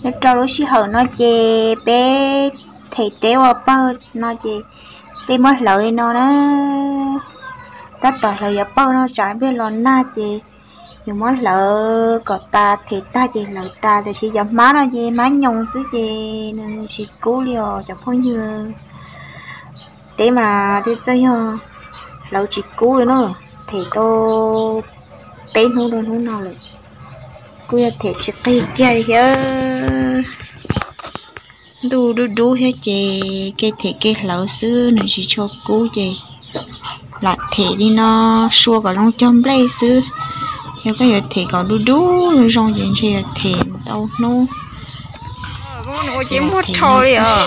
Nyob rau lub sij hawm no ces peb them teb ua pawg no ces peb muab hlawv li no na. Tab tom hlawv yuav pawg no tsam ib pliag los nag ces yus muab hlawv kom tas, them tag ces hlawv tas. Tiam sis cov hmab no ces hmab nyoos xwb ces nws tsis kub li os cov phooj ywg. Teb mas thiaj txawj yog hlawv tsis kub li na. Them tau peb hnub rau hnub no lawm, kuj yog them tsis qig kiag li thiab. Ntuj dub dub thiab ces kev them kev hlawv xwb nws tsis tshua kub ces lam them li no sua kom zoo cog nplej xwb. Yog koj yuav them kom dub dub zoo zoo ces ntshe yuav them tau hnub. Ces muag rhau li os.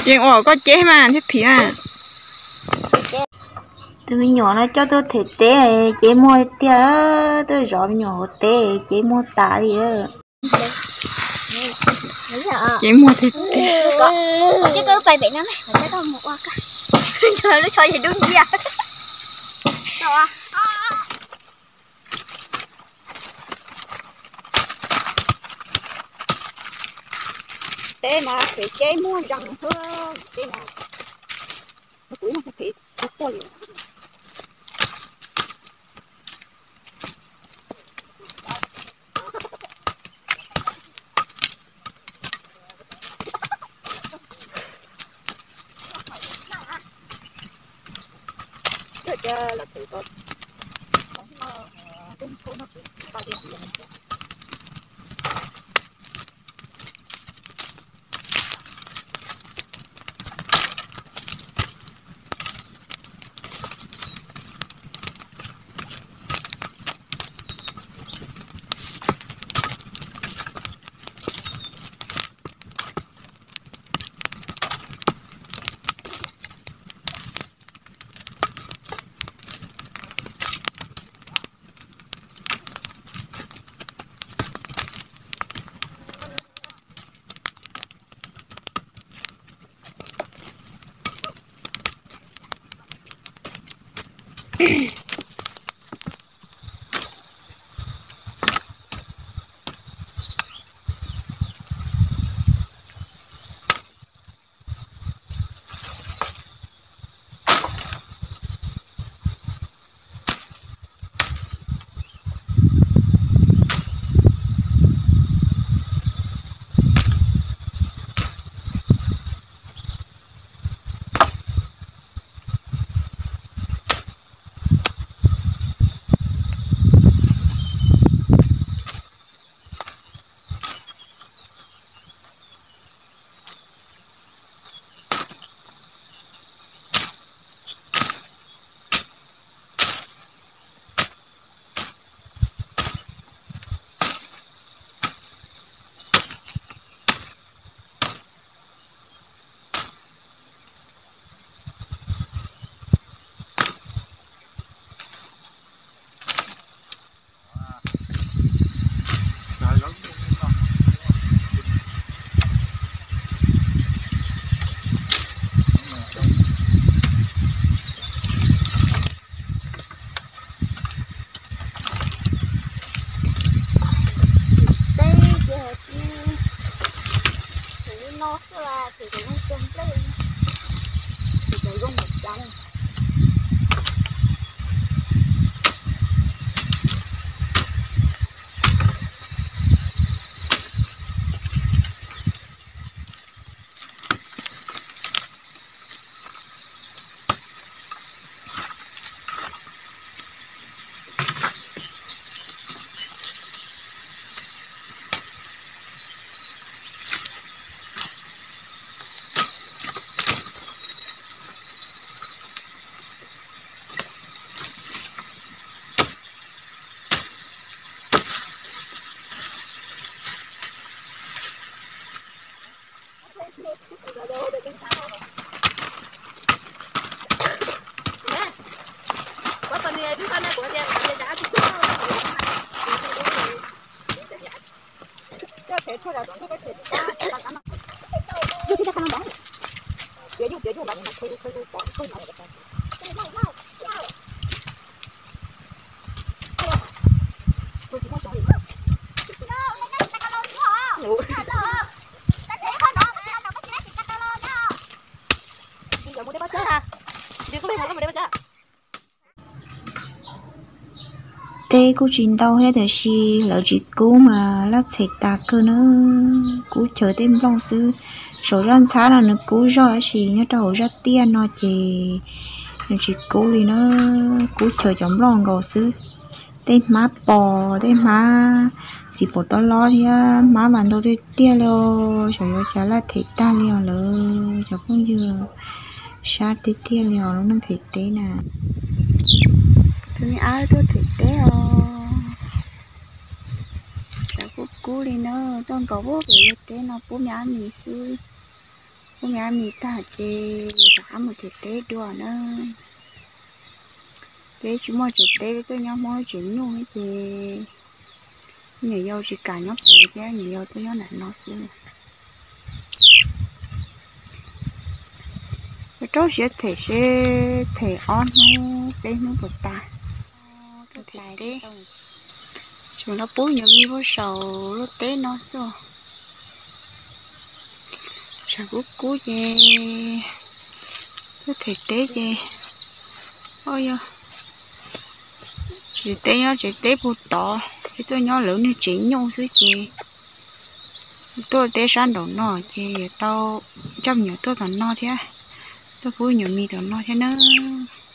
Yeej ua koj ceb mas thiab phim mas. Tus me nyuam no coj tuaj them teb ces muag tiag, tuaj zov me nyuam hauv teb ces muag tas li. Ces muag tiag tiag. Teb mas them ceb muag ntsoog xwb, teb mas kuv yeej them tsis tuag li. Teb ces hais tias, tseem li no xwb las, tseem zoo cog nplej, tseem zoo npaum cas. Teb kuj tsis ntau thiab tiam sis lawv tsis kub mas laj txhem tas kawg na. Kub chaw tej nplooj xwb. Saum zaj ntxhab no nws kub zog tab sis nyob rau hauv zaj tiaj no ces nws tsis kub li na, kub chaw cov nplooj nkaus xwb. Tej hmab pos, tej hmab txiv pos tob lob thiab hmab mas ntau tiag tiag li os. Xyov yuav cas laj them tag li os lawm cov phooj ywg. Sab tiag tiag li os lub neej them teb na. Tus me ab tuaj them teb os. Sab kub kub li na, tuaj nkaum pem lub teb no pub me ab mis xwb. Pub me ab mis tag ces rov qab mus them teb dua na. Peb tsis muaj tsev teb, peb tuaj nyob Hmoob lub tsev nyuj ces nyuam yaus tsis kam nyob pem thiab, nyuam yaus tuaj nyob nram no xwb. Rau siab them seb them ob hnub peb hnub puas tas. Tuaj them teb, tseem los pub nyuam mis puag saum lub teb no xwb. Tshav kub kub ces tuaj them teb ces, o yog tsev teb nyob tsev teb puag tod, peb tuaj nyob lawv niag tsev nyuj xwb ces tuaj teb sab nraum no ces yuav tau coj me nyuam tuaj tom no thiab, tuaj pub nyuam mis tom no thiab nawb.